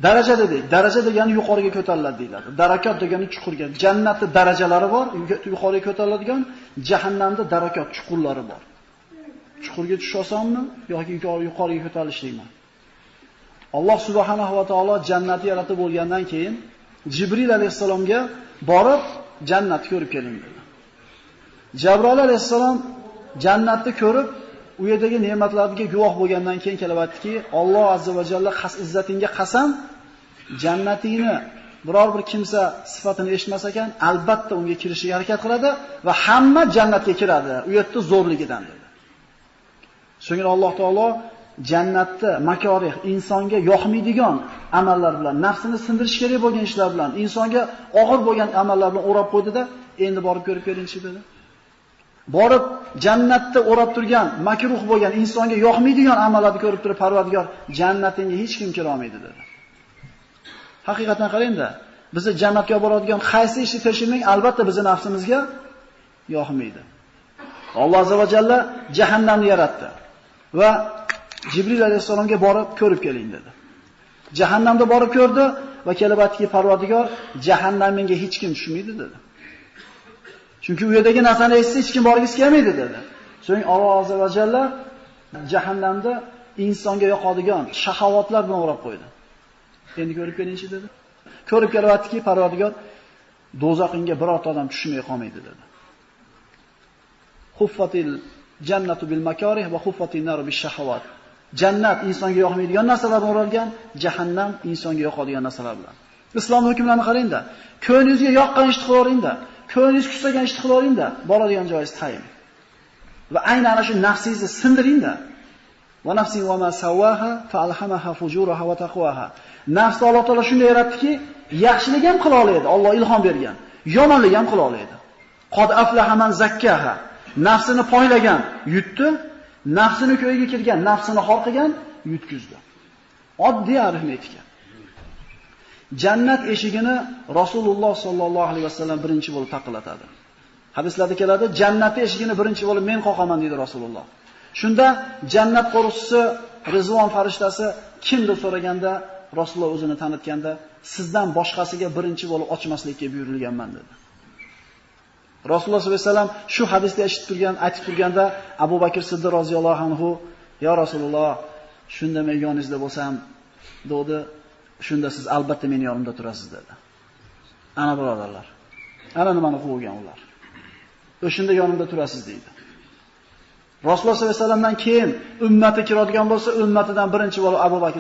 Daraja dedik. Daraja degani yuqoriga ko'tariladi deyiladi. Darakat degani chuqurga. Jannatda darajalari bor, yuqoriga ko'tariladigan, jahannamda darakat chuqurlari bor. Chuqurga tushish osonmi yoki yuqoriga ko'tarilishlikmi? Alloh subhanahu va taolo jannatni yaratib bo'lgandan keyin Jibril alayhissalomga borib jannatni ko'rib keling dedi. Jabroil alayhissalom jannatni ko'rib, u yerdagi ne'matlarga guvoh bo'lgandan keyin kelib aytdiki, Alloh azza va jalla izzatingga qasam, jannatingni biror bir kimsa sifatini eshitmas ekan, albatta unga kirishga harakat qiladi va hamma jannatga kiradi, u yerda zo'rligidan dedi. So'ngra Alloh taolo jannatda makorih, insonga yoqmaydigan amallar bilan, nafsini sindirish kerak bo'lgan ishlar bilan, insonga og'ir bo'lgan amallar bilan o'rab qo'ydi-da, endi borib ko'rib kelingchi dedi. Borib jannatda o'rab turgan, makruh bo'lgan, insonga yoqmaydigan amallarni ko'rib turib, Parvardigor jannatingga hech kim kira olmaydi dedi. Haqiqatan qarang-da, bizni jannatga boradigan qaysi ishni tashirmang, albatta bizni nafsimizga yoqmaydi. Alloh azza va jalla jahannamni yaratdi va Jibril alayhissalomga borib ko'rib keling dedi. Jahannamda borib ko'rdi va kelib aytdiki, Parvardigor, jahannamga hech kim tushmaydi dedi. Chunki u yerdagi narsani eshitsa hech kim borgisi kelmaydi dedi. So'ng Alloh azza va jalla jahannamda insonga yoqadigan shahovatlar bilan o'rab qo'ydi. Endi ko'rib kelingchi dedi. Ko'rib kelib aytdiki, Parvardigor, do'zaxingga birorta odam tushmay qolmaydi dedi. Huffatil jannatu bil makarih va huffatin naru bis shahawat. Jannat insonga yoqmaydigan narsalar bilan o'ralgan, jahannam insonga yoqadigan narsalar bilan. Islom hukmlarini qarang-da, ko'nglingizga yoqqan ishni qilaveringda, ko'nglingiz kusagan ishni qilaveringda, boradigan joyingiz tayin. Va aynan ana shu nafsingizni sindiringda. Va nafsin va ma sawaha fa alhamaha fujuraha va taqwaha. Nafsni Alloh taolo shunday yaratdiki, yaxshilik ham qila oladi, Alloh ilhom bergan, yomonlik ham qila oladi. Qad aflaha man zakkaha. Nafsini poylagan yutdi, nafsini ko'yiga kirgan, nafsini xor qilgan yutkizdi. Oddiy arifmetika. Jannat eshigini Rasululloh sollallohu alayhi vasallam birinchi bo'lib taqillatadi. Hadislarda keladi, jannat eshigini birinchi bo'lib men qoqaman deydi Rasululloh. Shunda jannat qo'riqchisi Rizvon farishtasi kim deb so'raganda, Rasululloh o'zini tanitganda, sizdan boshqasiga birinchi bo'lib ochmaslikka buyurilganman dedi. Rasululloh sollallohu alayhi vasallam shu hadisni eshitib turgan, aytib turganda Abu Bakr Siddiq roziyallohu anhu, "Ya Rasululloh, shunda men yoningizda bo'lsam, dedi, shunda siz albatta meni yonimda turasiz" dedi. Ana birodarlar, ana nimani quvgan ular. O'shunda yonimda turasiz deydi. Rasululloh sollallohu alayhi vasallamdan keyin ummati kiradigan bo'lsa, ummatidan birinchi bo'lib Abu Bakr